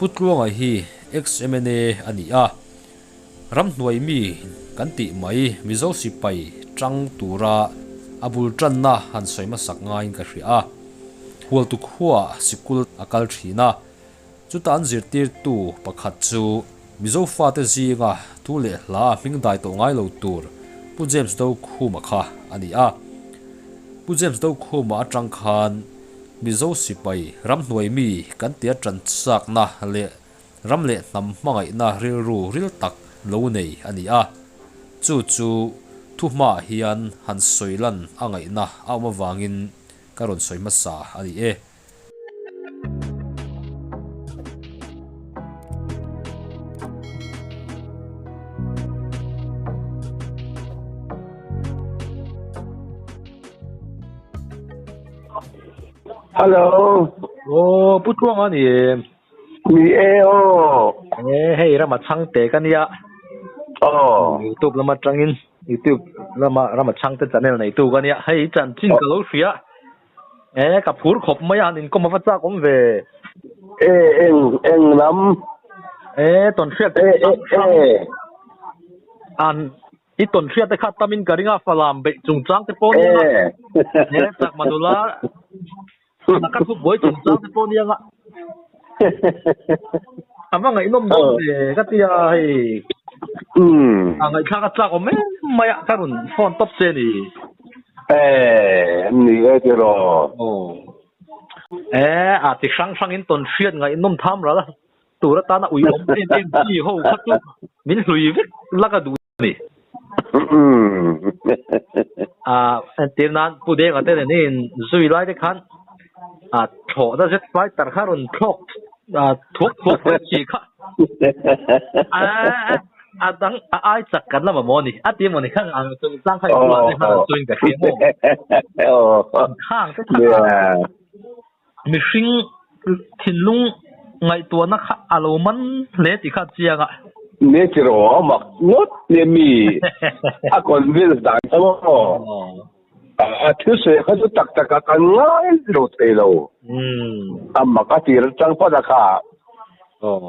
Pu Tluanga hi ex-MNA a ni a, ramhnuai mi kan tih mai Mizo sipai tang tura a bul tanna han sawi hmasak ngaiin ka hria a. Hualtu khuaah sikul a kal thin a, chuta an zirtirtu pakhat chu Mizo fate zinga thu leh hla hming dai tawh ngai lo tur Pu James Dokhuma kha a ni a. Pu James Dokhuma atang khan Mizo sipai ramhnuai mi kan tia tan chakna leh ram leh hnam hmangaihna rilru ril tak lo nei a ni a. Chu chu thuhmaah hian han sawi lan a ngaihna a awm avangin ka rawn sawi hmasa a ni e. Hello. Aw, Pu Tluanga ni em? Ni e aw. E, hei rama chhangte ka nia. Aw. YouTube lama tangin YouTube lama rama chhangte channel neitu ka nia. Hei chanchin ka lo hria. E, ka phur khawp mai a, han inkawm a va chak awm ve. E, eng, eng lam? E, tawn hriat E, e, e. An, i tawn hriat te kha tamin ka ring a, falam beih chungchang te pawh nia nga. E. E, chak manula, naka thu buai chungchang te pawh nia nga. A va ngaihnawm dawn ve ka ti a, hei. Umm. A ngaihthlak a chak awm em mai a, ka rawn phone tawp che ni. E, ni e tiraw. Aw. E, a ti hrang hrangin tawn hriat ngaihnawm tham ral a, tur atana ui awm em em chi ho kha chu min hlui vek lak a duh a ni. A, entir nan Pu Denga te nen in zui lai te khan a thlawhna zet fighter kha rawn thlawk thuak thuak mai chi kha. A, a dang a ai chak kan la mamawh a ni. A ti emaw ni kha ang chungchang kha in bulah te khan an sawiin ka hria maw? Khang te kha mihring thinlung ngaihtuahna kha a lo man hle tih kha a chiang a. Ni chi rawh a mak ngawt nia mi a convince dan kha maw? A thilsawi kha chu tak tak a kan ngai lo thei lo. A mak a tir atang phawt a kha.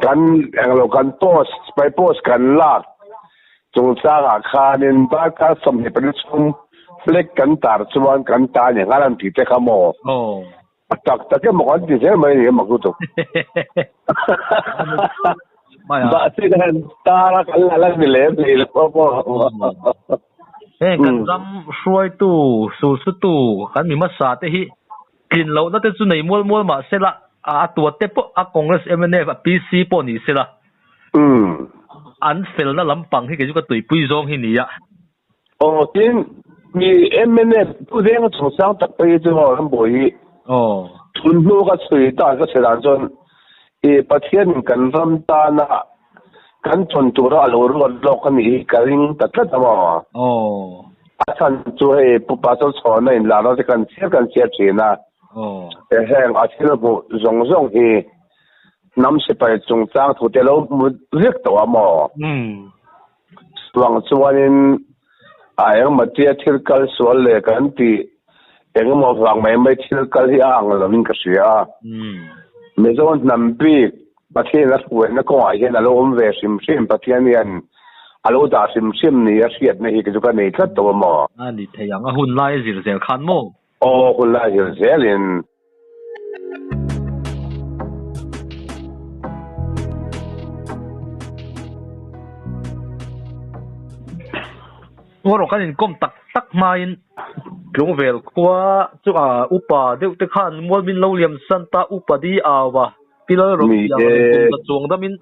Kan englo kan post by post kan lak chungchangah khanin darkar 24 chhung flag kan tar chuan kan ta ni nghal an tih te kha maw? A tak tak emaw kan ti zel mai a ni mak lutuk. Mahse ka han tar a kan la la ni lem hlei lo a maw. Heng kan ram hruaitu, sulsutu kan mi hmasa te hi tlin lohna te chu nei mual mual mah sela a tuat te pawh a Congress mnf a PC pawh ni sela an felna lampang hi kei chu ka tuipui zawng hi nia. Aw tin, mi mnf pu Venga chungchang tak phei hi chu aw Rambuai hi thun hnu ka chhui dan ka chhe dan chuan i Pathianin kan ram tana kan tawn tura a lo ruat lawk a nih hi ka ring ta tlat a maw. A chhan chu hei Pu Pastor Chhawna inlarna te kan chhiar kan chhiar thin a, heng a thil hmuh zawng zawng hi hnam sipai chungchang thu te lo hmu vek tawh a maw. Chuvang chuanin a engemaw tia thil kal sual leh kan tih engemaw vang mai mai thil kal hi a ang lovin ka hria a. Mizo hnam bik Pathian a hruaina kawngah hian a lo awm ve hrim hrim, Pathian hian a lo dah hrim hrim ni a hriatna hi chu ka nei tlat tawh a maw? A ni thei ang, a hun lai a zir zel khan maw? Aw, hun lai a zir zelin. Ngaw rawh kan inkawm tak tak hmain Tlungvel khua chu a upa deuh te khan mual min lo liam san ta upa di au a pi lal rawh piang a kum za chuang damin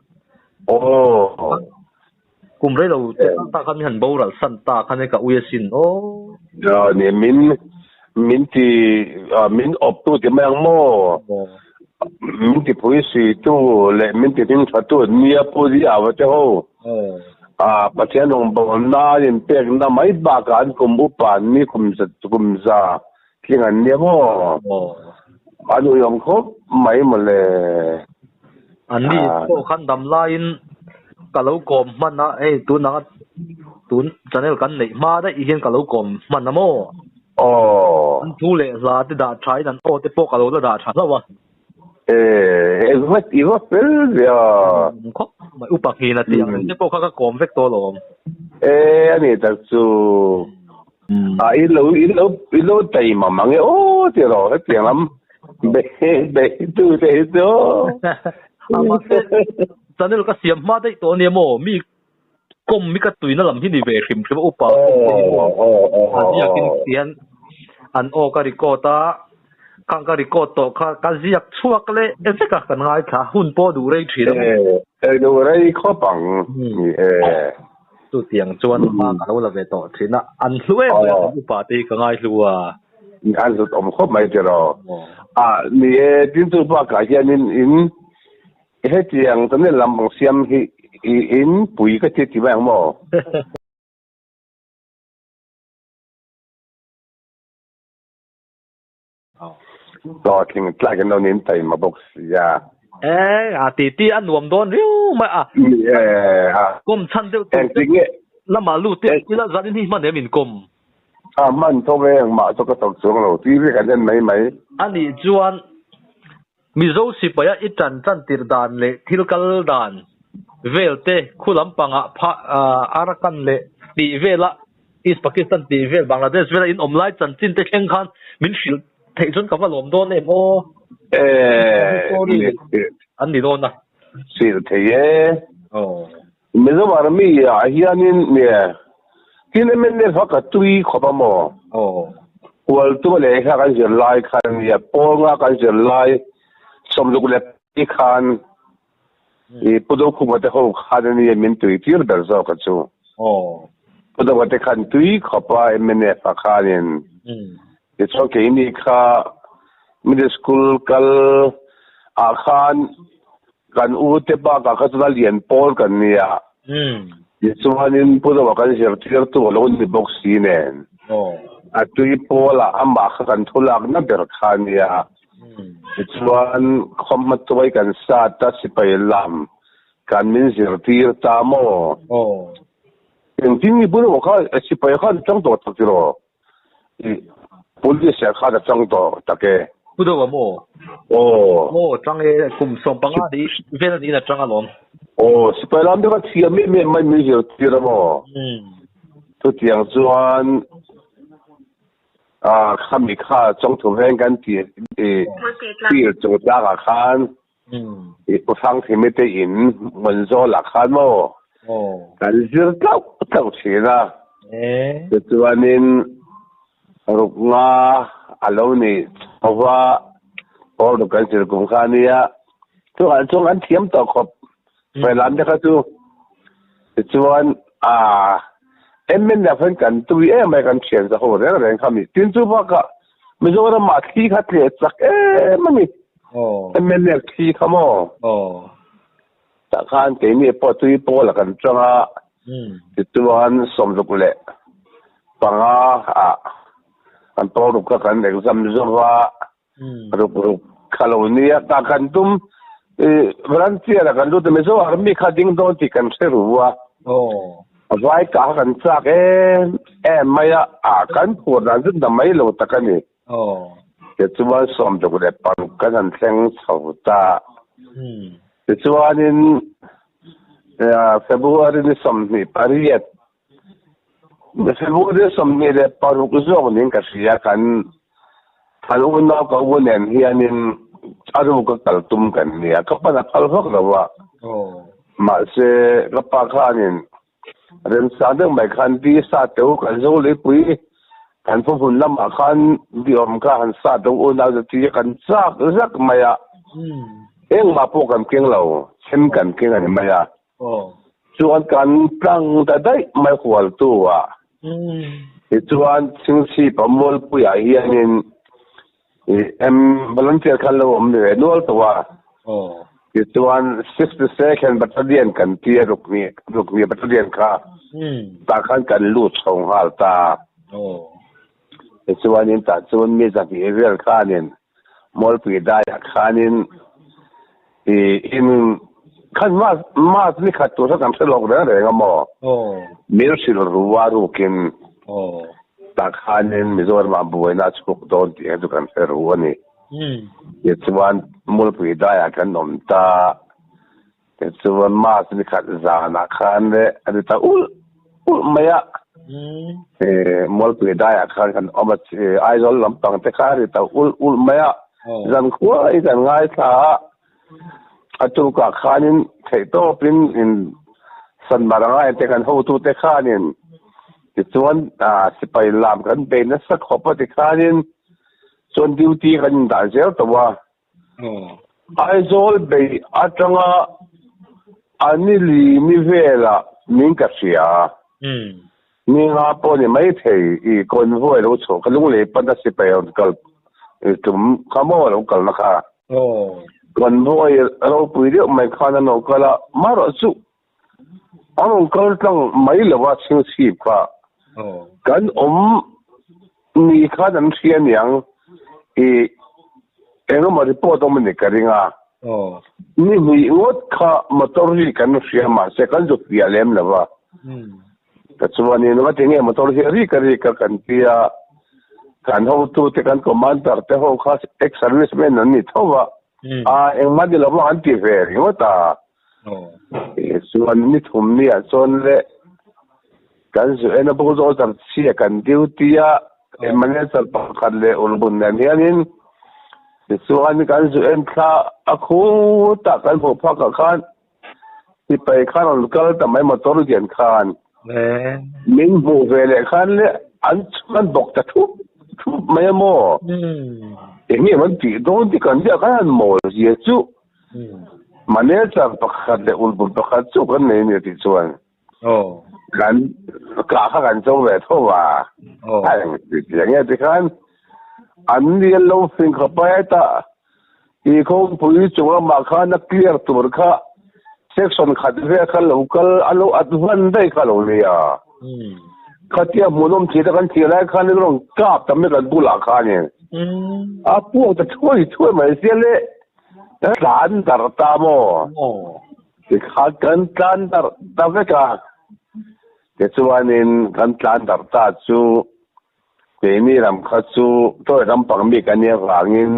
kum rei lo te ta khan min han boral san ta khan ka ui asin aw. Ni min min ti min awp tu ti mai ang maw min ti pui si tu leh min ti hming tha tu nia pu di au te ho Pathian rawngbawlna an inpekna mai bakah an kum upa an ni kum kum za tling an nia maw an uiawm khawp mai mawle. An ni pawh khan dam laiin ka lo kawm hman a, hei tun anga tun channel kan neih hma daih hian ka lo kawm hman a maw? Aw. An thu leh hla te dah tha in an aw te pawh ka lo la dah tha hlauh a. E va i va fel ve a. Khawp mai upa nghin a tih ang te pawh kha ka kawm vek tawh alawm. E ani tak chu. A i lo i lo i lo taima mang e aw ti rawh hetiang lam be be tu te hi chu. A mahse channel ka siam hma daih tawh ania maw mi kawm mi ka tuina lam hi ni ve hrim hrim a upa kawm te hi maw a ziakin tihian an aw ka record a khang ka record tawh kha ka ziak chhuak leh vek a kan ngaithla hun pawh duh rei thin a maw. E duh rei khawp ang e. Chutiang chuan hma ka lo la ve tawh thin a, an hlu em mai a kan upa te hi ka ngai hlu a. An hlut awm khawp mai tiraw. A ni e, tin chu bakah hianin in hetiang channel lam ang siam hi i in pui ka ti ti mai ang maw? Hlawhtling tlak in lo nin taima bawk sia. E, a ti ti a nuam dawn riau mai a. E, a. Kawm chhan deuh tur te lamah lut te ila zan in hi hman em in kawm. A hman tho ve engmah chu ka tawp chuang lo TV kan en mai mai. Anih chuan Mizo sipaia i tan tan tirh dan leh thil kal dan vel te khu lampangah pha Arakan leh tih vela East Pakistan tih vel Bangladesh vela in awm lai chanchin te thleng khan min hrilh theih chuan ka va lawm dawn em aw. Story an ni dawn a. Hrilh thei e. Mizo Army ah hianin nge tin MNF a ka tui khawp a maw? Hual tuma lehkha kan zir lai khan nia pawl nga kan zir lai sawmzuk leh pali khan i Pu Dokhuma te ho khan ania min tui tir ber zawk a chu. Pu Doka te khan tui khawp a MNF ah khanin tichuan keini kha middle school kal ah khan Kan u te bakah kha chuan a lian pawl kan nia. Tichuanin Pu Zoa kan zirtirtu a lo ni bawk si nen. A tui pawlah amah kha kan thu lakna ber kha a nia. Tichuan khawmhma tuai kan sat a sipai lam kan min zirtir ta maw? Engtin nge Pu Zoa kha sipai kha an tang tawh tak tiraw? Police ah khan a chang tawh tak e. Pu Dova maw? Aw. Aw chang e, kum 15 ni vel niin a chang alawm. Aw, sipai lam te kha thiam em em mai min zirtir a maw? Chutiang chuan ah khami kha chawngthu veng kan tih tir chungchang ah khan i Pu Hrangthimi te in Hmunzawl ah khan maw kan zir tlauh tlauh thin a, tichuanin ruk nga a lo nih chho va, pawl ruk kan zir kum kha a nia, chungah chuan kan thiam tawh khawp Failam te kha chu, tichuan ah MNF hian kan tui em mai kan thian za ho reng reng kha mi tin chu bakah Mizoram ah thli kha tleh chak em a ni. MNF thli kha maw? Tah khan keini pawh tui pawl ah kan tang a, tichuan 65 ah kan pawl ruk kha kan exam zo va, ruk ruk kha lo nia tah kan tum volunteer ah kan lut a Mizo army kha ding dawn tih kan hre ru a. Vai kah kha kan chak em em mai a, ah kan phur dan chu na mai lo tak a ni. Tichuan 66 kan han thleng chho ta. Tichuanin February ni 28, February 26 zawk niin ka hria kan kan unau ka u nen hianin a ruk a kal tum kan nia, ka pan a phal vak lo a. Mahse ka pa khanin remchang deuh mai khan di sa teu kan zo leipui kan pu hmun lamah khan di awm kha han sa teu unau chu ti a kan chak zak mai a, engmah pawh kan keng lo, chhem kan keng a ni mai a. Chuan kan tlang ta daih mai hualtu ah. Tichuan Chhingchhip a Mualpuiah hianin em volunteer khan lo awm ve nual tawh a. Tichuan 62nd Battalion kan tia Rukni Battalion kha tah khan kan lut chho nghal ta. Tichuanin tah chuan mi 200 vel khanin Mualpui daiah khanin in khan March ni khat tur kha kan hre lawk reng reng a maw? Min hrilh ru a rukin tah khanin Mizoramah buaina a chhuk dawn tih kha chu kan hre ru a ni. Tichuan. Mualpui daiah kan awm ta. Tichuan March ni khat zanah khan le a ni ta ulh ulh mai a. Mualpui daiah khan kan awm a, Aizawl lampang te kha a ri ta ulh ulh mai a. Zankhua hi kan ngaithla a, a tukah khanin theihtawpin in Sanmaranga ente kan hotute khanin tichuan sipai lam kan bei nasa khawp a tikhanin chuan duty kan indah zel tawh a. Aizawl bei atanga a ni li ni velah min ka hria. Ni nga pawh ni maithei i convoy lo chhuah kha lunglei pana sipai rawn kal tum kha maw lo kalna kha. Convoy ropui deuh mai khan an lo kal a, marawh chu an rawn kal tlang mai lo a chhingchhip kha. Kan awm ni khan an hria niang i engemaw report awm a ni ka ring a. Ni hnih ngawt kha motor hi kan hria mahse kan zuk fiah lem lo va. Ka chuanin va tinge motor hi a rik a rik a kan ti a, kan hotute kan commander te ho kha ex servicemen an ni tho va, a engmah ni lo va an ti ve ringawt a. Chuan ni thum ni ah chuan le kan zu en a bulldozer chhia kan duty a, manager pakhat leh ulbun nen hianin tichuan kan zu en thla a khutah kan hmuh phak ah khan sipai khan rawn kal ta mai motor lian khan min hmuh ve leh khan le an an bawk ta thup thup mai a maw eng nge an tih dawn tih kan ziah khan an mawl zia chu manager pakhat leh ulbun pakhat chu kan nei a ni tih chuan Kan kah kha kan cho ve tho va. A eng ti nge ti khan an ni an lo fing khawp a heta i khawngpui chung lamah khan a clear tur kha section khat vel kha lo kal a lo advance daih kha lo nia. Khatia hmuhnawm thih te kan thih lai khan in rawn kap ta mai kan bulah khanin a puak ta thuai thuai mai sia le tlan darh ta maw. Tikhan kan tlan darh ta vek a, tichuanin kan tlan darh ta chu keini ram kha chu toy ram pang bik a nih avangin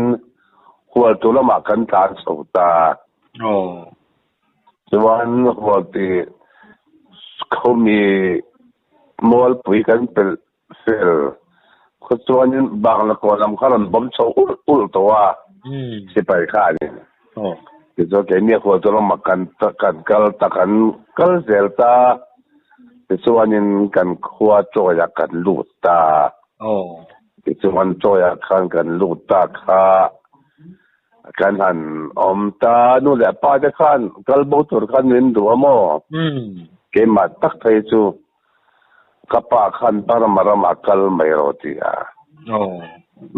Hualtu lamah kan tlan chho ta. Chuan Hualti khomi Mualpui kan pelh fel khaw chuanin Bangla kaw lam kha rawn bawm chho ulh ulh tawh a, sipai kha a ni. Tichuan keini a khual chu ramah kan kan kal ta kan kal zel ta, tichuanin kan khua Chawia kan lut ta. Tichuan Chawia khan kan lut ta kha kan han awm ta, nu leh pa te khan kal bo tur khan min duh a maw? Keimah tak phei chu Ka pa khan Burma ramah kal mai rawh ti a.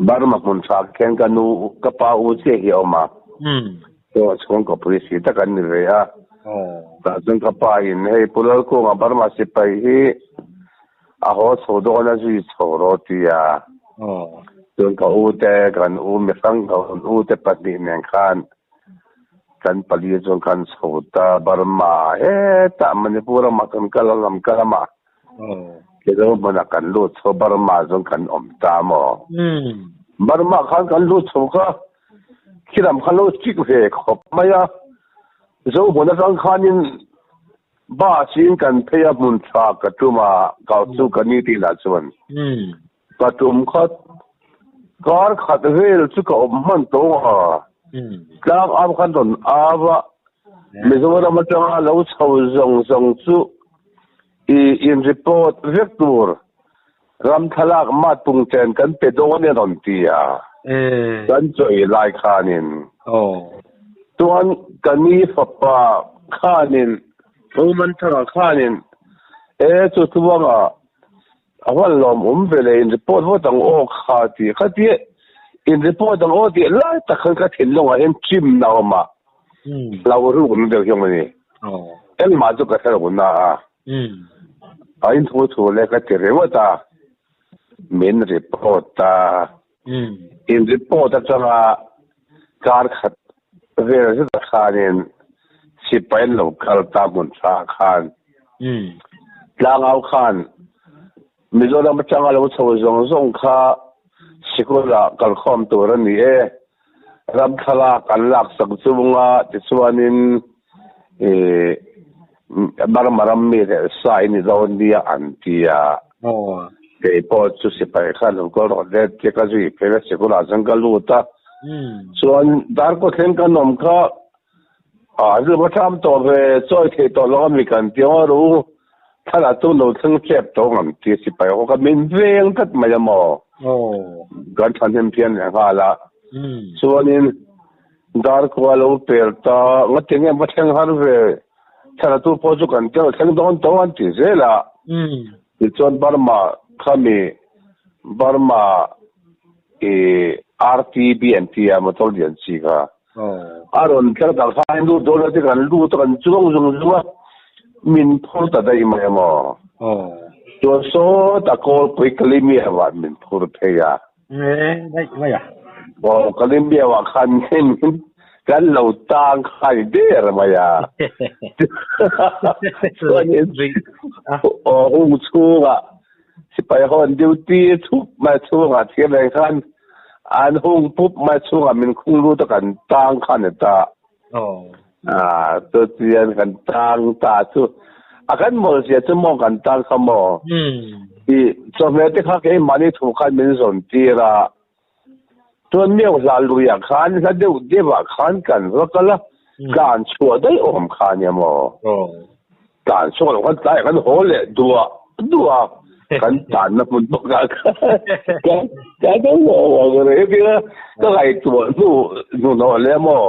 Burma hmun tha khian ka nu ka pa u chiah hi a awm a. Chaw chhungkaw pui si tak an ni ve a. Tah chuan ka pa in hei Pu Lalkunga Burma sipai hi a haw chho dawn a zui chho rawh ti a. Chuan ka u te kan u mihrang ka u te pahnih nen khan Kan pali chuan kan chho ta Burma hetah Manipur ramah kan kal a lam kal a Mizo hmunah kan lut chho Burma chuan kan awm ta maw? Burma khan kan lut chho kha khi lam khan lo chik ve khawp mai a, Zo hmun atang khanin bus in kan phei a hmun tha ka tum a kau chu ka ni tih lah chuan Ka tum khat kar khat vel chu ka awm hman tawng a, tlang au khan rawn au a, Mizoram atanga lo chho zawng zawng chu i in report vek tur ram thlalak mat pung chen kan pe dawn e rawn ti a, kan chawi lai khanin chuan ka ni fapa khanin Romanthanga khanin e chu tluanga A hman lawm awm ve le in report vawt ang aw kha tih kha tia in report ang aw tih lai tak khan ka thinlungah hian chim na awm a hlau ruk na deuh hian a ni engmah chu ka hre lo na a a in thu thu le ka ti ringawt a min report a in report atanga kar khat vel zet khanin sipai an lo kal ta hmun tha khan tlangau khan Mizoram atanga lo chho zawng zawng kha sikul ah kalkhawm tur a ni e. Ram thlalak an laksak chunga tichuanin ih Burma ram mi leh sa i ni dawn nia an ti a. Kei pawh chu sipai khan lo kal rawh le tia ka zui phei a, sikulah chuan ka lut a. Chuan darkaw thleng kan awm kha a rilru ṭham tawh ve, chawi thei tawh lo a mi kan ti ang a ru thla chu lo thleng ṭep tawh ang an ti a, sipai ho kha min veng tlat mai a maw? Kan ṭhahnem phian leh nghal a. Chuanin darkaw a lo per ta, ngati nge va thleng har ve? Thlalatu pawh chu kan tel thleng dawn tawh an ti zel a. Tichuan Burma khami Burma i RTB an ti a motor lian chi kha a rawn thleng tak khan lut dawn lo te kan lut a kan chuang zung zung a min phur ta daih mai a maw. Chuan sawtah kawlpui Kalimia ah min phur phei a. Daih mai a. Aw Kalimia ah khan min kan lo tang khai der mai a. Chuanin aw hung chhungah sipai ho an duty thup mai chhungah thir reng khan an hung pup mai chhungah min khung lut a kan tang kha ni ta. Ah chuchian kan tang ta chu a kan mawl zia chu maw kan tang kha maw. I chawhmeh te kha keimahni thu khan min zawn tir a. Chuan miau hla luiah khan hla deuh deuhah khan kan va kal a, tlan chhuah daih awm kha nia maw? Tlan chhuak loh khan tlaiah kan haw leh duah duah a, kan tlanna hmun bawkah khan kan kan haw ang reng a, ka ngaihtuah hnu hnuhnawh leh maw?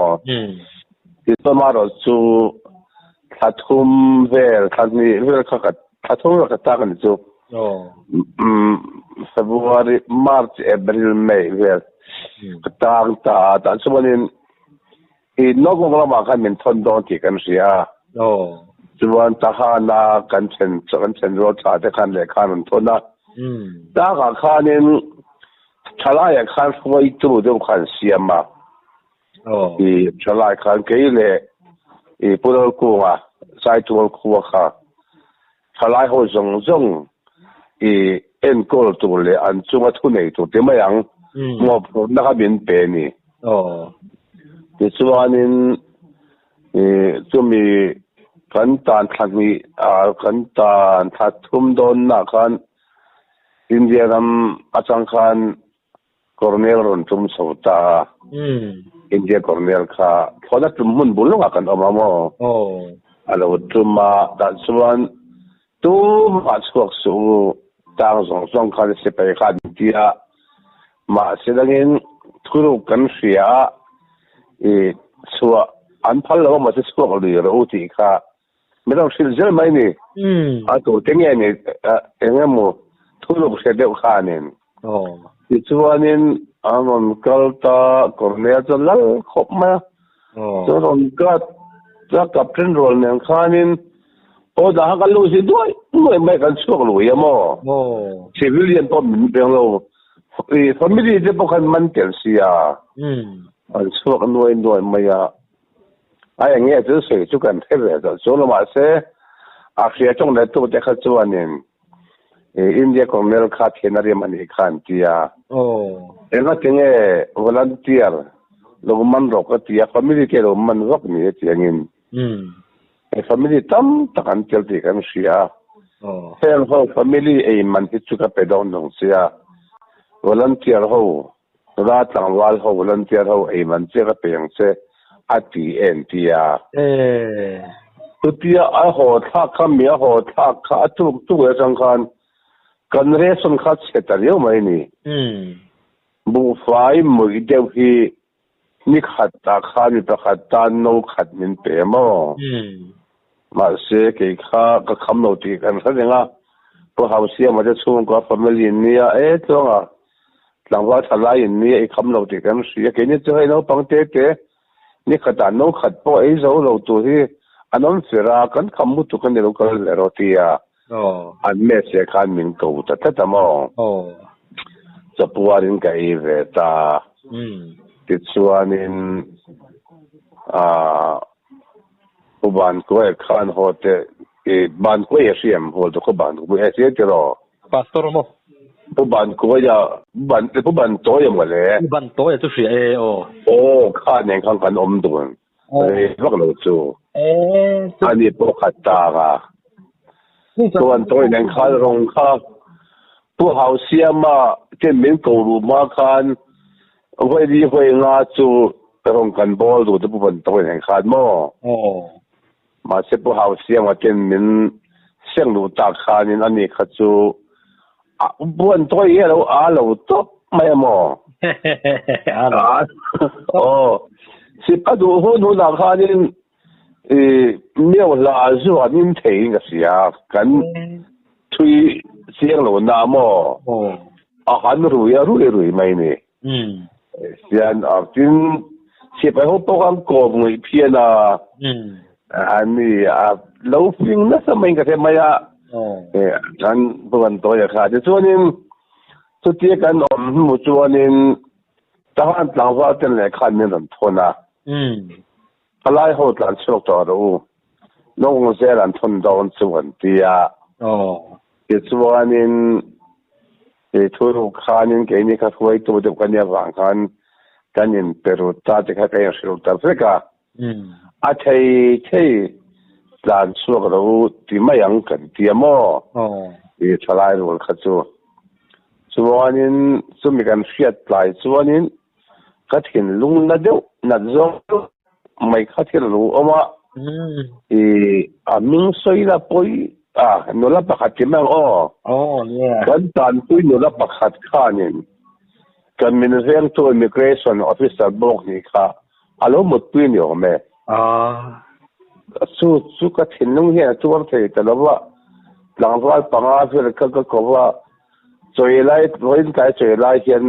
Tichuan amaherawh chu thla thum vel, thla hnih vel kha ka Thla thum vel ka tak a ni chu. February, March, April, May vel ka tang ta a, tah chuanin i naupang lamah khan min thawn dawn tih kan hria a. Chuan Tahana kan then kan then rual tha te khan lehkha an rawn thawn a. Takah khanin thalaiah khan hruaitu deuh kha an siam a. I thalai khan kei leh i Pu Lalkunga Saitual khua kha thalai ho zawng zawng i enkawl tur leh an chunga thu nei tur ti mai ang mawhphurhna kha min pe a ni. Tichuanin i chumi kan tan thla hnih kan tan thla thum dawnnaah khan India ram atang khan Colonel rawn tum chho ta a, India Colonel kha thlawhna tum hmun bul lawngah kan awm a maw? A lo tum a, tah chuan tumah chhuak suh u, tang zawng zawng khan sipai kha an ti a, mahse dangin thuruk kan hria a, i chhuah an phal lo a mahse chhuak lui rawh u tih kha min rawn hrilh zel mai ni. A tu te nge ni eng emaw thuruk hre deuh khanin. Tichuanin an rawn kal ta Cornea chu lal khawp mai a. Chuan rawn kat ta Captain rual nen khanin aw dah kha kan lu si duai duai mai kan chhuak lui a maw. Civilian pawh min peng lo. Family te pawh khan man tel sia. An chhuak nuai nuai mai a. A eng nge chu sawi chu kan hre ve tawh chu lo mahse a hria tawng leh tu te kha chuanin India Colonel kha thian a riam a nih kha an ti a. Engati nge volunteer lo man rawh ka ti a, family te lo man vak ni hetiangin. Family tam tak an tel tih kan hria a. Heng ho family ei man hi chu ka pe dawn lo sia. Volunteer ho Nula tlangval ho volunteer ho ei man che ka pe ang che a ti en ti a. Chutia a haw thlak kha mi a haw thlak kha a tuk tuk leh atang khan kan ration kha chhe ta riau mai ni. Buhfai mawih deuh hi ni khat ah khan mi pakhat tan no khat min pe maw? Mahse kei kha ka kham lo tih kan hre reng a, Pu Hausiama te chhungkua family in nia e chuanga Tlangval tha lai in nia i kham lo tih kan hria. Keini chu hei naupang te te ni khatah no khat pawh ei zo lo tur hi an awm fir a, kan kham lutuk a ni lo kal leh rawh tia an mese khan min ko ta tlat a maw? Chapuarin ka ei ve ta. Tichuanin aah Pu Bankuai khan haw teh i Bankuai a hriam haw chu khaw Bankuai a hria tiraw? Pastor maw? Pu Bankuaia Ban Pu Bantawia maw le? Pu Bantawia chu hria e aw. Aw Kha nen khan kan awm dun. Rei vak lo chu. Ani pawh khat tak a. Chuan tawi nen khan rawng kha Pu Hausiama ten min ko ruh hma khan vawi li vawi nga chu rawng kan bawl duh te Pu Van tawi nen khan maw? Mahse Pu Hausiama ten min seng duh tak khanin ani kha chu a Pu Van tawi hi a lo a lo tawp mai a maw? Aw, sip a duh hun hunah khanin I miau hla a zu an in thei in ka hria, kan thui chiang lo na maw? A han rui a rui rui mai ni. Sian a tin sipai ho pawh khan kawm ngaih phian a, an ni a lo fing nasa mai in ka hre mai a, kan pu kan tawi a kha. Tichuanin chutia kan awm hnu chuanin Tahan tlangval ten lehkha an min rawn thawn a. Palai ho tlan chhuak tawh rawh u, Nawng zel an thawn dawn chu an ti a. Tichuanin i thu ruk khanin keini kha hruaitu deuh ka nih avang khan kan inpe ru ta te kha ka inhrilh ta vek a. A thei thei tlan chhuak rawh u ti mai ang kan ti a maw? I thalai rual kha chu. Chuanin chumi kan hriat tlai chuanin ka thinlung na deuh nat zawng deuh mai kha thil a lo awm a, i a hming sawi la pawi a nula pakhat ti mai ang aw. Kan tanpui nula pakhat khanin kan min vengtu immigration officer bawk nih kha a lo mutpui ni awm e. Chu chu ka thinlung hian a tuar thei ta lo va, tlangval panga vel kha ka ko va, chawi lai vawiin tlai chawi lai hian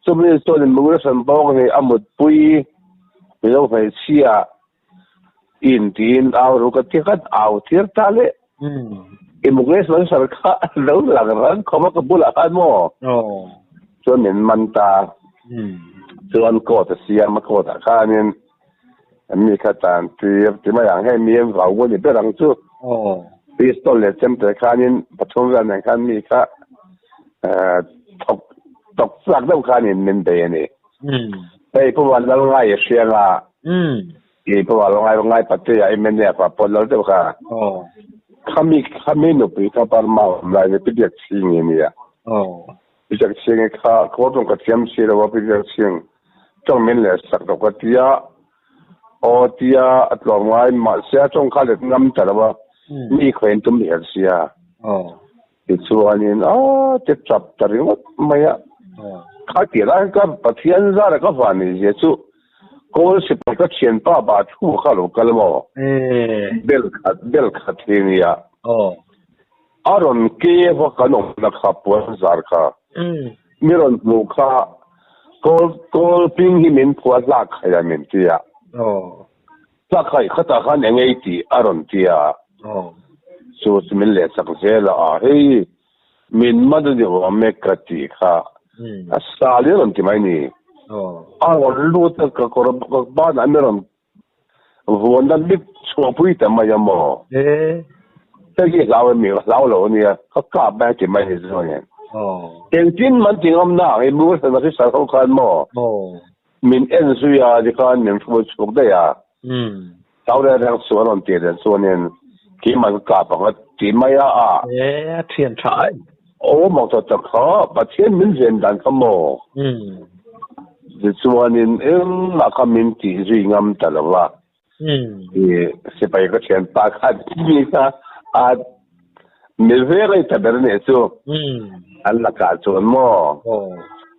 Chumi chuan immigration bawk hi a mutpui Mizo hmeichhia in tiin au ru ka ti khat au tir ta le. Immigration officer kha lo lang rang khawp a ka bulah khan maw? Chuan min man ta. Chuan court a siam a court ah khanin mi kha tan tir ti mai ang hei mi an vau a ni ber ang chu. Pistol leh chemte khanin pathum vel nen khan mi kha thawk tawk chak deuh khanin min bei a ni. Hei Pu Vanlalngai i hria nga i Pu Vanlalngai ngai Patea i mnf ah pawh lal deuh kha. Khami khami nupui kha Burma awm lai ni Pi Biakchhingi a nia. Pi Biakchhingi kha kawr ka thiam si lo a Pi Biakchhing tawng min leh sak lo ka tia aw tia a tlawm ngai mahse a tawng kha let ngam ta lo a mi khawiin tum hel sia. Tichuanin a ti tap ta ringawt mai a. Kha tih lai ka Pathian zara ka van nih zia chu Kawl sipai ka thianpa bah thu kha lo kal maw? Bel khat bel khat hi nia. A rawn ke va kan awmna kha puan zar kha. Mi rawn hmuh kha Kawl Kawl ping hi min phuah hlak khai a min ti a. Hlak khai khatah khan eng ei tih a rawn ti a. Chu chu min leh chak zel a, hei min man a ni awm e ka tih kha a sal i rawn ti mai ni. A rawn lut a ka kawr ka banah mi rawn vuan a mit chhuahpui ta mai a maw. Hei hi hlau em mi ka hlau lo a nia ka kap mai a ti mai ni zawng hian. Engtin man ti ngam na ang i bur san a hrisal ho khan maw. Min en zui a tikhan min hruai chhuak daih a. Hlau reng reng chu an rawn tih leh chuanin keimah ka kap ang a ti mai a a. E, a thian tha ai. Aw mak tak tak kha Pathian min ven dan kha maw? Tichuanin engmah kha min tih zui ngam ta lo va. I sipai ka thian pa kha mi kha a mi vek a i ta ber nih chu. An lakah chuan maw?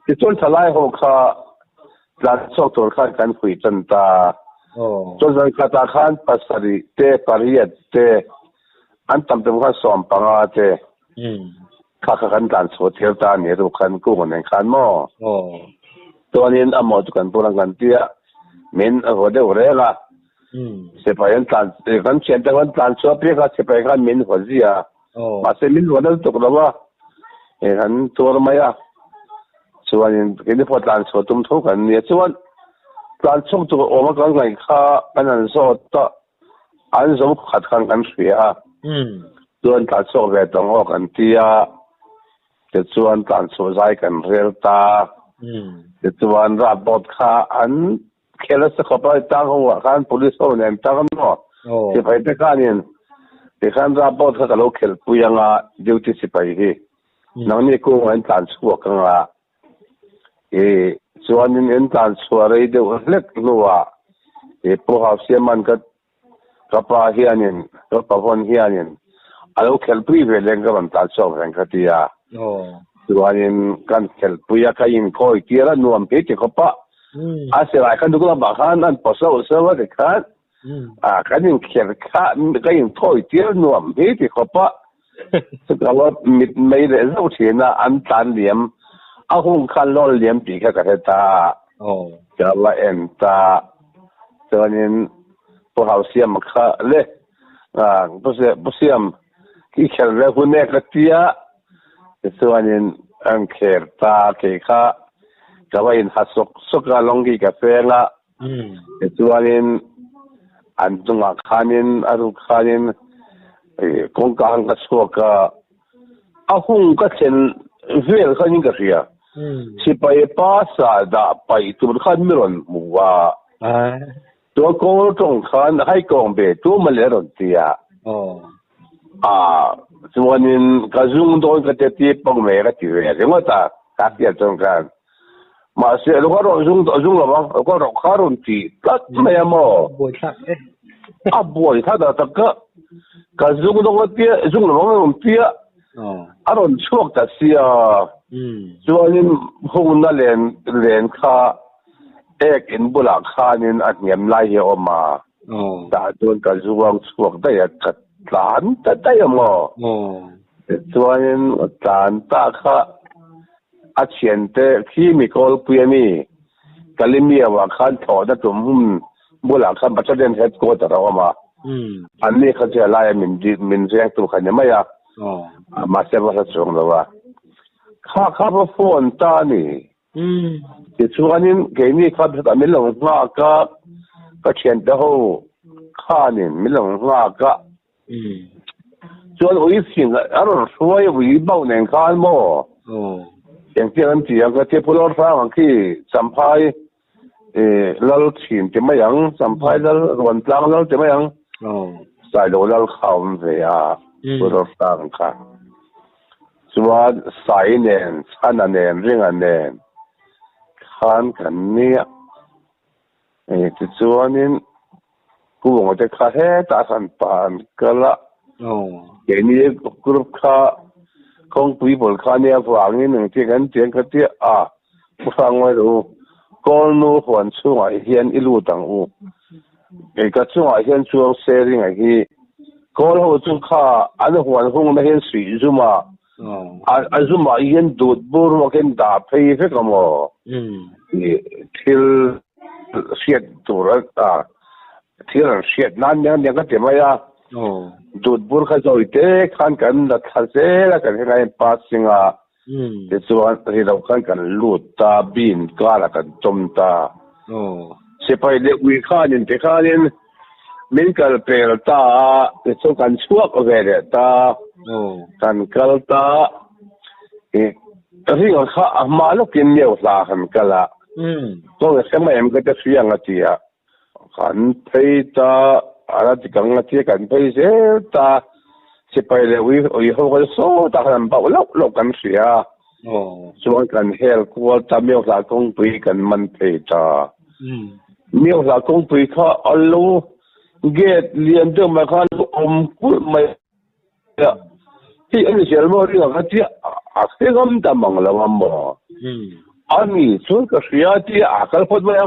Tichuan thalai ho kha tlan chhuak tur khan kan hui tan ta. Chuan zan khatah khan pasarih te pariat te an tam tum khan 15 te kha kha kan tlan chhuah tir ta a ni ru khan kung nen khan maw? Chuanin a maw chu kan bul ang kan tia min a haw deuh reng a. Sipai an tlan kan thian te kan tlan chhuah piak a sipai khan min haw zia. Mahse min haw nasa tuk lo a kan tuar mai a. Chuanin keini pawh tlan chhuah tum tho kan nia. Chuan tlan chhuak tur awm a kan ngaih kha kan han zawt a an zo khat khan kan hria a. Chuan tlan chhuak ve tawng aw kan tia. Tichuan tlan chhuah zai kan rel ta. Tichuan rap boat kha an. Khel nasa khawp a, tang ho ah khan police ho nen tang a maw? Sipai te khanin tikhan rap boat kha ka lo khelhpui anga duty sipai hi nangni kungah in tlan chhuak anga i chuanin in tlan chhuah rei deuh hlek hnuah i Pu Hausiaman ka ka pa hianin ka pa vawn hianin a lo khelhpui ve leng ka rawn tlan chhuak reng ka ti a. Chuanin kan khelhpui a, ka inkawi tir a nuam phei ti khawp a. A silai khan duk lamah khan an paw sauh sauh a tikhan kan inkhelh kha ka inkawi tir nuam phei ti khawp a. Chutah mit mei leh zauh thin a, an tlan liam a hung khan lawn liam tih kha ka hre ta. Ka la en ta. Chuanin Pu Hausiama kha le Pu Siam i khelh ve hun e ka tia. Tichuanin an khel ta kei kha ka va inha sawk sawk a, lawngki ka feng a. Tichuanin an chungah khanin a ruk khanin kawngka khan ka chhuak a, a hung ka thlen vel khanin ka hria. Sipai pa sa dah paih tur khan mi rawn hmu a. Chuan kawl tawng khan hai kawng ve tu mawle a rawn ti a. Chuanin ka zung dawn ka ti ti pawng ve ka ti ve ringawt a, ka hriat chuan khan. Mahse lo ka rawn zung zung lo ang, ka rawn kha rawn ti tlat mai a maw. Buaithlak e. A buaithlak tak tak ka ka zung dawn ka tia zung lo ang a rawn ti a. A rawn chhuak ta sia. Chuanin hungna len len kha Ek in bulah khanin a hniam lai hi a awm a, tah chuan ka zuang chhuak daih a, ka tlan ta daih a maw? Tichuanin ka tlan ta kha a thiante khi mi kawlpui a ni, Kalimiau-ah khan thlawhna tum hmun bulah khan Battalion Headquarter a awm a, anni kha chu helai a min vengtu kha ni mai a, mahse va hla chuang lo a, kha kha va phone ta a ni. Tichuanin keini kha hetah min lo nghak a, ka thiante ho khanin min lo nghak a. Chuan ui fing a rawn hruai ui bauh nen khan maw? Engtiang an ti ang ka tia Pu Lalhrang ang khi Champhai lal thin ti mai ang, Champhai lal Ruantlang lal ti mai ang. Sailo lal kha a awm ve a Pu Lalhrang kha. Chuan Sai nen, Chhana nen, Ringa nen khan kan nia. Tichuanin Kunga te kha hetah khan pa an kal a. Keini group kha kawngpui bawl kha nia vangin engtin kan ti ang ka tia a, Pu Hrangmai rawh u, Kawlnu huan chhungah hian i lut ang u. Kei ka chungah hian chuang se ringa hi Kawl ho chu kha an huan hungna hian suih zum a, a zumah hian dut bur ruak hian dah phei vek a maw? Thil hriat tur a thil an hriat nan nia nia ka ti mai a, dut bur kha zawi te khan kan la thla zel a kan heng a passing a, Tichuan ri lo khan kan lut ta, bin karah kan tawm ta. Sipai leh ui khanin tikhanin min kal pel ta a, tichuan kan chhuak ve leh ta, kan kal ta. Ringa kha a hma lawkin neu hla kan kal a, kawng i hre mai em ka ti hriang a ti a. Kan phei ta, a la ti kang a tia kan phei zel ta, sipai leh ui ui ho kha chu sawtah khan an bauh loh loh kan hria a, chuan kan hel kual ta Miohla kawngpui kan man phei ta. Miohla kawngpui kha a lo gate lian deuh mai kha a lo awm kulh mai a, hei a ni zel maw ringa kha tia a hre ngam ta mang lo a maw? A ni chuan ka hria tia a kal phawt mai a.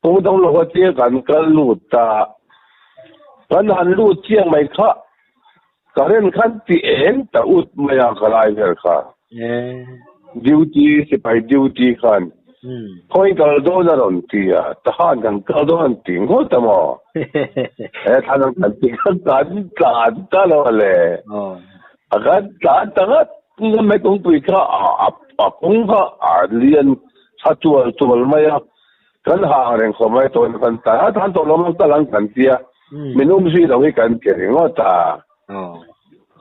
Kawng dang lo atia kan kal lut ta. Kan han lut chiang mai kha current khan ti eng ta ut mai a ka lai vel kha. Duty sipai duty khan khawi kal dawn a rawn ti a, tahan kan kal dawn an ti ngawt a maw? He thlan ang kan ti kha kan tlan ta lo a le. A kan tlan ta ngat ngat mai kawngpui kha a kawng kha a lian tha tual tual mai a. Kan hang reng khawp mai tawh in kan tan a, tan tawh lo mang tal ang kan tia, min um zui lo hi kan ti ringawt a.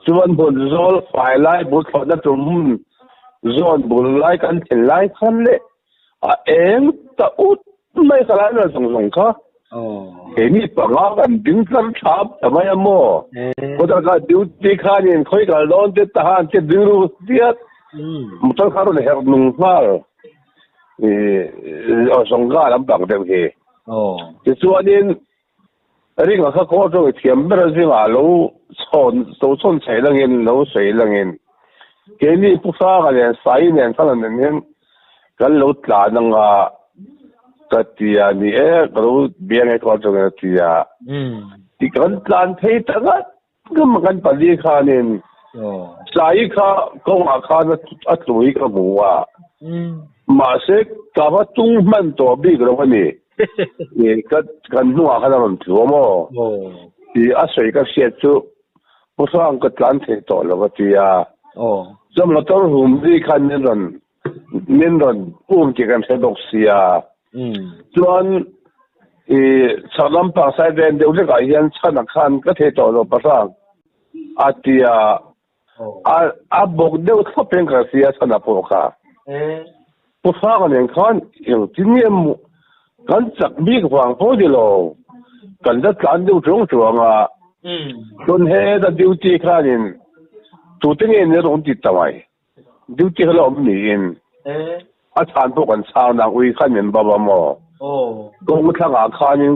Chuan hmun zawl fai lai bul thlawhna tur hmun zawn bul lai kan thlen lai khan leh a eng ta ut mai khalai vel zawng zawng kha. Keini panga kan ding tlar thap ta mai a maw? Kawtah kha duty khanin khawi kal dawn te tahan te ding ru diat. Motor kha rawn herh nung nghal. Zawng ga lampang deuh hi. Tichuanin ringa kha khaw atang i thiam ber a zingah lo chhawn lo chhawn chheih langin lo sawi langin keini Pu Hranga nen Sai nen kha nen hian kan lo tlan anga ka ti a ni e ka lo biang e khaw atangin a ti a. Ti kan tlan phei ta ngat ngam a kan pali khanin Sai kha kawngah khan a tlu hi ka hmu a. Mahse ka va tung hman tawh bik lo a ni. Ka kan hnungah khan a rawn tlu a maw? Tih a sawi ka hriat chu Pu Hrang ka tlan thei tawh lo a ti a. Chuan motor hum ri khan min rawn min rawn um tih kan hre bawk sia. Chuan i chhak lampang side ven deuh hlekah hian chhanah khan ka thei tawh lo Pa Hrang a ti a. A a bawk deuh thlawp in ka hria chhan a pawh kha. Pu Hranga nen khan engtin nge maw kan chak bik vang pawh ni lo kan la tlan deuh chuang chuang a. Chuan heta duty khanin tute nge ni rawn ti ta mai. Duty kha la awm niin a chhan pawh kan chhang nang ui khan min bawp a maw. Kawng thlangah khanin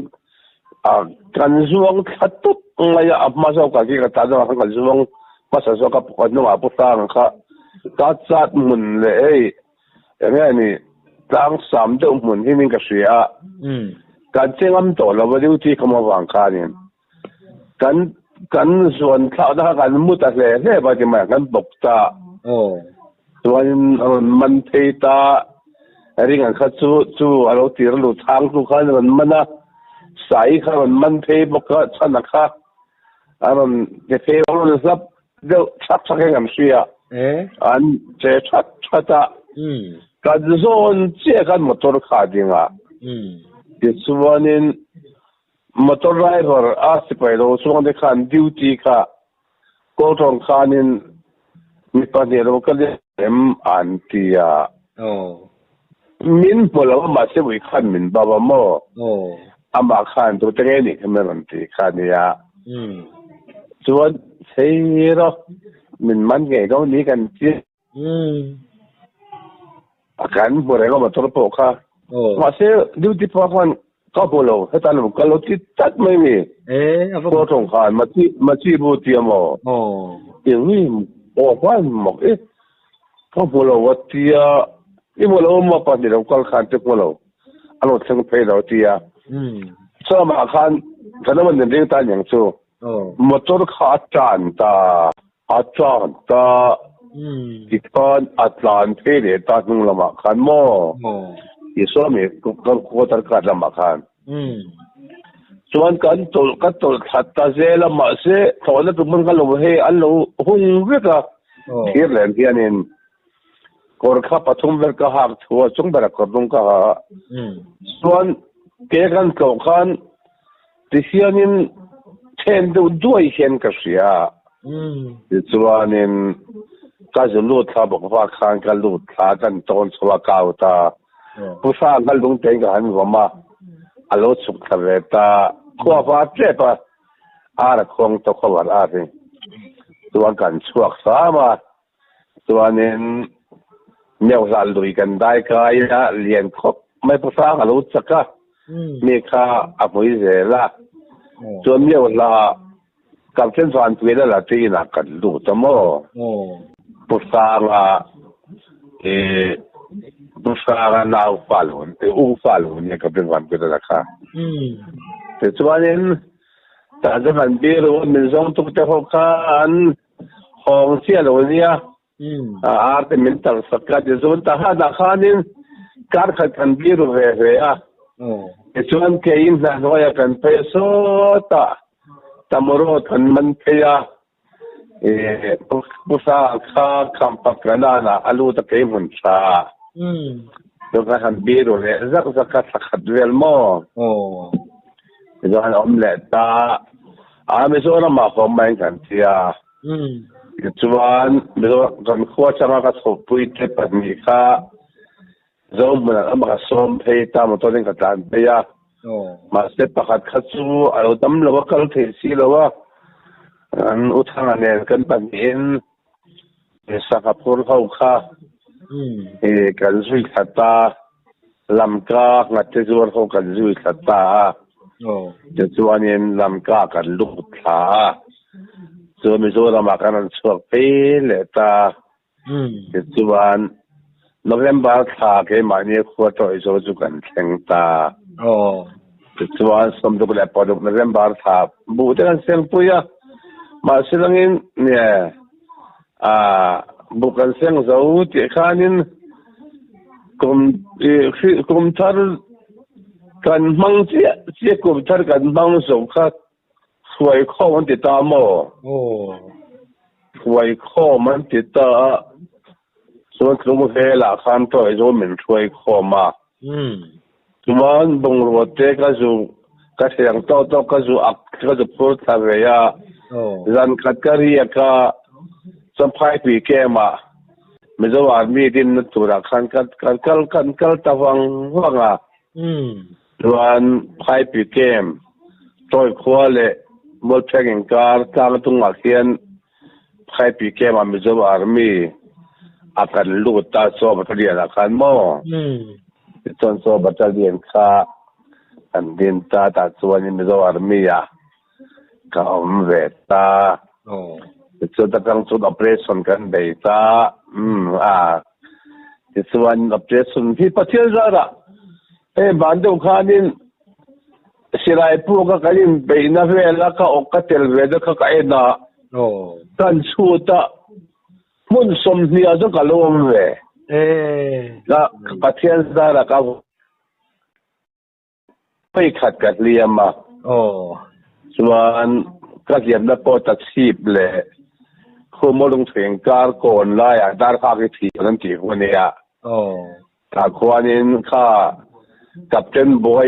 kan zuang thla tawp mai a, a hma zawkah khi ka tan zawkah khan kan zuang hmasa zawk a, ka hnungah Pu Hranga kha ka chat hmun leh hei eng nge ni tlang sam deuh hmun hi nin ka hria a, kan che ngam tawh lo va duty ka hmuh avang khanin kan kan zuan thlakna kha kan mu ta hle hle va ti mai ang kan bawk ta. Chuanin a rawn man phei ta ring ang kha chu chu a lo tir lut chhang tu khan a rawn man a, sai kha a rawn man phei bawk a, chhana kha a rawn ti phei a rawn hlap deuh chhak chhak hian kan hria an che that that a, kan zawn chiah khan motor kha a ding a, tichuanin motor driver a sipai lo chuang te khan duty kha Kawltawng khanin mi pahnih lo ka let em an ti a. Min hmu lo a mahse ui khan min bap a maw? Amah khan tute nge nih kha min rawn ti kha nia. Chuan chei rawh min man ngei lo ni kan ti. A kan hmu reng a motor pawh kha. Mahse duty pa khan ka hmu lo heta lo kal lo ti tlat mai ni. Khaw tawng khan machi bu ti a maw? Eng nge aw hman mak e. Ka hmu lo a tia i hmu lo maw pahnih lo kal khan te hmu lo a lo thleng phei lo a tia. Chuamah khan kan awm an ring ta aniang chu. Motor kha a tan ta. A chang ta tikhan a tlan phei leh ta hnung lamah khan maw? Isua mi quarter card lamah khan. Chuan kan tawlh ka tawlh thla ta zel a mahse thlawhna tur hmun kha lo hei an lo hung vek a thir lem hianin kawr kha pathum vel ka hak thu a chung berah kawr dum ka ha a. Chuan ke kan tlawh khan Tihianin then deuh duai hian ka hria. Tichuanin ka zu lut thla bawk vak khan ka lut thla kan tawn chho a kau ta. Pu Hrang kha lungtein ka han vawm a, a lo chhuk thla ve ta. Khua var tep a, ar a khuang tawk a var ar hi. Chuan kan chhuak hram a, chuanin Meuhla lui kan dai kai a, lian khawp mai Pu Hrang a lo chak a. Mi kha a hmui zel a, chuan Meuhla Captain Vanpuian a la te inah kan lut a maw? Pu Hranga i Pu Hranga nau fa lo u fa lo nia Captain Vanpuian a la kha. Tichuanin tah chuan kan biru a min zawngtu te ho kha an hawng chiah lo nia. Ar te min tar sak a, tichuan ta hanah khanin kar khat kan biru ve ve a, tichuan keiin hna hnuaiah kan phei a sawtah tamawraw kan man phei a, Pu Hranga kha Khampakranana a lut a kei hmun tha chuan kan han biru leh zak zak a thla khat vel maw tichuan a awm leh ta a, Mizoramah haw maiin kan ti a. Tichuan, Mizoram kan khua changa ka chhohpui te pahnih kha Zohmunah amah ka sawm phei ta motor in ka tlan phei a. Mahse pakhat kha chu a lo dam lo a, kal thei si lo a. An U Thanga nen kan pahnihin sangha phur ho kha kan zui thla ta, Lamka ngate zuar ho kan zui thla ta a. Tichuanin Lamka kan lut thla a. Chuan Mizoramah kan rawn chhuak phei leh ta. Tichuan November thla keimahni khua tawih zo chu kan thleng ta. Tichuan 66 November thla buh te kan sengpui a, mahse langin nge buh kan seng zo tih khanin kum kum thar kan hmang chiah chiah kum thar kan hmang zo kha Hruai khawm an ti ta maw? Hruai khawm an ti ta a, chuan tlung velah khan tawih chu min hruai khawm a. Chuan bungrua te ka zu ka thiang tawk tawk ka zu ak ka zu phur thla ve a, zan khat ka riak a, chuan phaipui camp ah Mizo Army dinna turah khan kan kal kan kal ta vang vang a. Chuan Phaipi Camp, Tawi khua leh Mualpheng inkar tlang tungah khian Phaipi Camp ah Mizo Army a kan lut ta chaw battalion ah khan maw? Tichuan chaw battalion kha kan din ta tah chuanin Mizo Army ah ka awm ve ta. Tichuan atang chuan operation kan bei ta. Umm a tichuan operation hi Pathian zarah hei van deuh khanin silai puk a kan inbeihna vela ka awk ka tel ve deuh kha ka en a. Kan chhut a hmun 20 ah chuan ka lo awm ve. Ka Pathian zarah ka Hei khat ka hliam a, chuan ka hliamna pawh ta chhip leh Khumaw lungthing kar kawn laiah darkhak i thih an tih hu ania. Tah khuanin kha Captain Bawi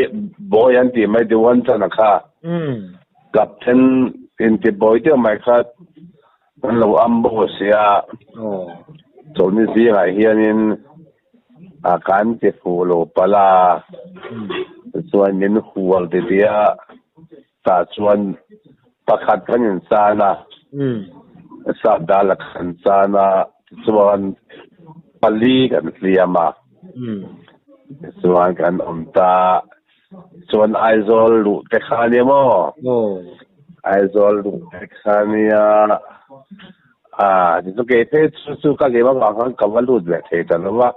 Bawi an tih mai Dewan Chana kha Captain inti Bawi deuh mai kha an lo ambush a, chawlhni zingah hianin A kan ti fuh lo palh a, chuan min hual ti tia tah chuan pakhat kan inchan a, sap dal a kan chan a, tichuan pali kan hliam a, tichuan kan awm ta, chuan Aizawl luh te kha nia maw? Aizawl luh te kha nia. A ti chu kei phei chu chu ka lem avang khan ka va lut ve thei ta lo va,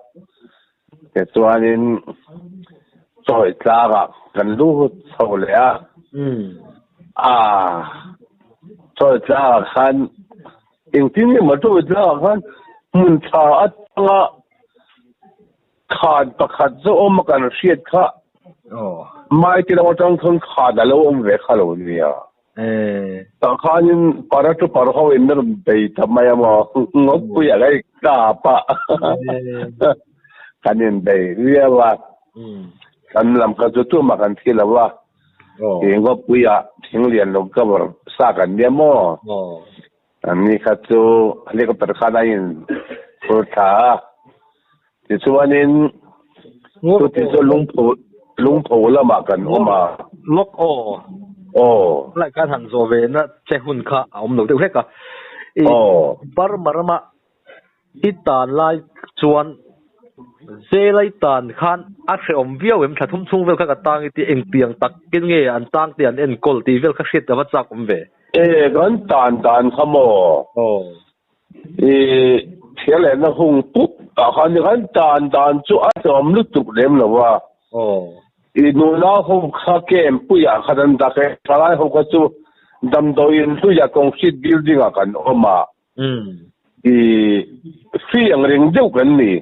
tichuanin chawi tlangah kan lut chho leh a, a chawi tlangah khan engtin nge maw chawi tlangah khan hmun tha atanga khan pakhat zawh awm a kan hriat kha maite lam atang khan khan a lo awm ve kha lo nia. Tah khanin paratrooper ho in rawn bei ta mai a maw? Ngawtpui a kai kap a. Kan in bei viau a. Kan lam kha chu tumah kan thi lo a. Hi ngawtpui ah thing lian lo cover sa kan nia maw? An ni kha chu helicopter khan a in phur thla a. Tichuanin chuti chu lungpho lungpho lamah kan awm a. Lawk aw. Aw. Lai khan han zawh ve na che hun kha a awm lo deuh hlek a. Aw. Burma rama i tan lai chuan Zela i tan khan a hrehawm viau em thla thum chhung vel kha ka tang i ti engtiang takin nge an tang te an enkawl tih vel kha hriat ka va chak awm ve. E kan tan dan kha maw? Aw. I thil lehna hung pup ah khan ni khan tan dan chu a tlawm lutuk lem lo a. I nula ho kha camp puiah khan an dak e, thalai ho kha chu damdawiin hluiah concrete building ah kan awm a. I free ang reng deuh kan ni.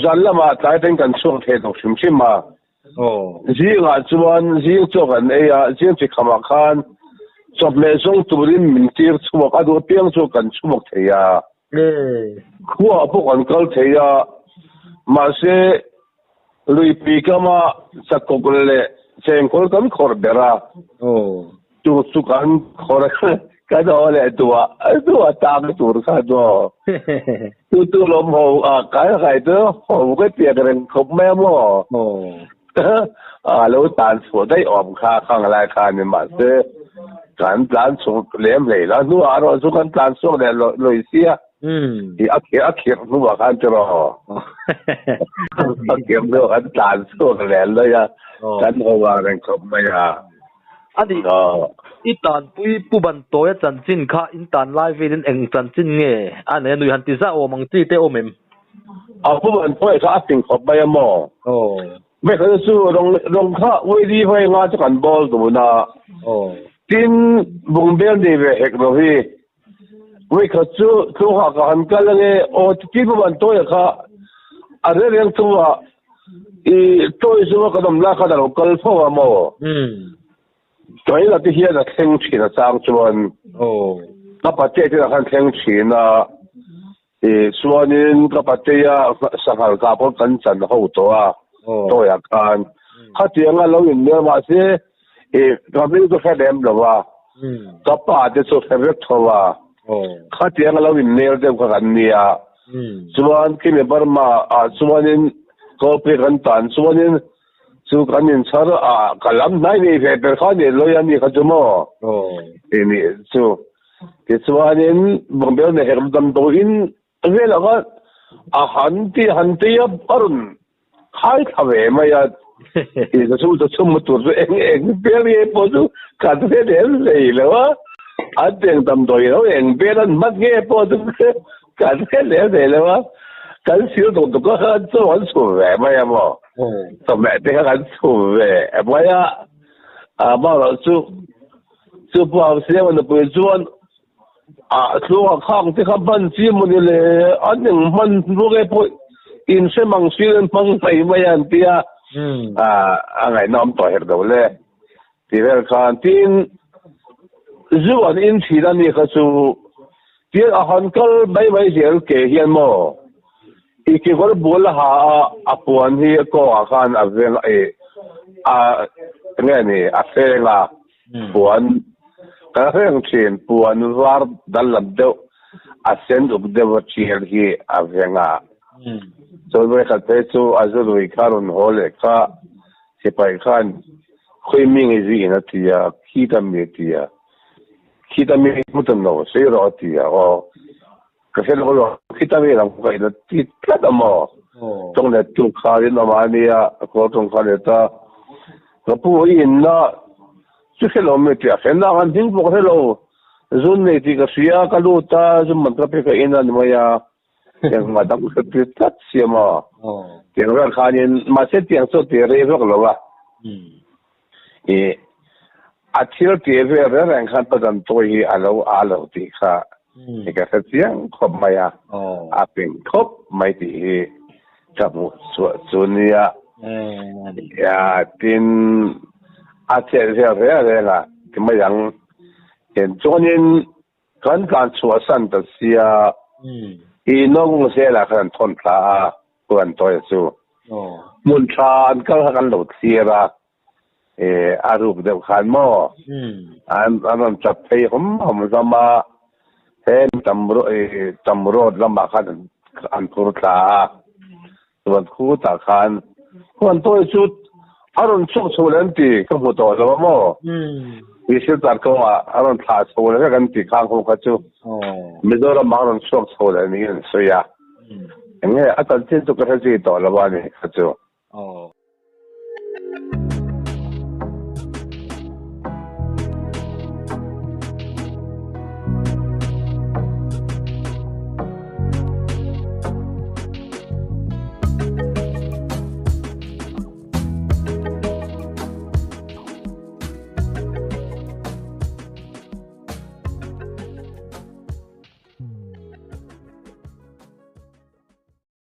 Zan lamah tlai atangin kan chhuak thei tawh hrim hrim a. Zingah chuan zing chaw kan ei a, zing chi khamah khan chawhmeh zawng turin min tir chhuak a, duh apiang chu kan chhuak thei a. Khuaah pawh kan kal thei a, mahse luipui kama chakawk leh chengkawl kan khawrh ber a, chu chu kan khawrh. Kan haw leh duah duah tang tur kha maw. Chu chu lawm ho a kai kai chu ho ka tiak reng khawp mai a maw. A lo tan chhuah daih awm kha khang lai kha ni mahse kan tlan chhuak lem hlei la hnuah erawh chu kan tlan chhuak leh lawi sia i a khirh a khirh hnuah khan tiraw a khirh hnuah kan tlan chhuak leh lawi a kan ho vang reng khawp mai a. A nih, i tanpui Pu Bantawia chanchin kha in tan lai velin eng chanchin nge a nei a nui han ti zah awm ang chi te awm em? A Pu Bantawia kha a fing khawp mai a maw? Mai kha chu rawng rawng kha Uidi vawi nga chu kan bawl dun a, tin bungbel nei ve hek lo hi vawi khat chu tluangah ka han kal ange aw tin Pu Bantawia kha a reng reng chungah I tawi zunga kan awm lai khan a lo kal fo a maw? Tawi la te hian a thleng thin a chang chuan ka patea te lah khan thleng thin a, i chuanin ka patea sanghal kah pawh kan chan ho tawh a tawiah khan khatianga lo inhmel mahse i ka hming chu hre lem lo a, ka pa te chu hre vek tho a, khatianga lo inhmel deuh kha kan nia. Chuan Kimi Burma ah chuanin Kawlpui kan tan chuanin chu kan inchhar a ka lam hnai nei ve ber kha ni lawi a ni kha chu maw ti ni chu. Tichuanin Bungbel nei hek damdawiin velah khan a han ti han ti a a rawn khai thla ve mai a. Ti chu chu chhum tur chu eng eng vel nge pawh chu kan hre lem hlei lo a, an teng damdawi lo eng vel an hman nge pawh chu kan hre lem hlei lo a, kan sil dawk dawk a khan chaw an chhum ve mai a maw, chawhmeh te kha kan chhum ve mai a, amaherawh chu chu pawh siam a nupui chuan A tluanga khang te kha hman chi maw ni le, an eng hman ruak e pawh in hre mang si an hmang mai mai a an ti a, a ngaihna awm tawh herh lo le ti vel khan tin zu an in thin a ni kha chu tin a han kal mai mai zel ke hian maw i kekawr bul a ha a a puan hi kawngah khan a veng a enge ni a feng a. Puan ka reng thin, puan var dal lam deuh, a sen uk deuh a tial hi a veng a. Chuan vawikhat phei chu a zurui kha rawn haw leh kha sipai khan khawi mi nge zui in a ti a, khita mi a ti a, khita mi hmu ta no sawi rawh a ti a, aw ka hre lo lo, khita mi lam ka in a ti tlat a maw, tawng let tu kha rinawm a nia, kawl tawng kha let a, Ka pu i inna chu hre lo mai tih a hre nang an hming pawh ka hre lo, zun nei tih ka hria, ka lut a, zum man ka pe ka in a ni mai a, engmah dang ka hre tir tlat si a maw? Tiang vel khanin mahse tiang chu a ti rei vak lo a, i a thil tih vel reng reng khan Padantawi hi a lo a lo tih kha i ka hre chiang khawp mai a, a ping khawp mai tih hi Ka hmuh chhuah chu nia. Ya tin a chet vel reng reng a ti mai ang. Hen chuanin kan tlan chhuah san ta sia i nawng zelah khan an thawn thla a huan tawi chu. Hmun tha an kal kha kan lo thlir a. A ruk deuh khan maw an rawn tap phei hawm hawm hlawm a, he tam road lamah khan an phur thla a, chuan khutah khan huan tawi chu a rawn chhuak chho leh an ti ka hmu tawh lo a maw, Silchar kawngah a rawn thlah chho leh vek an ti khang ho kha chu Mizoram ah a rawn chhuak chho leh niin an sawi a, eng nge a chanchin chu ka hre zui tawh lo a ni kha chu.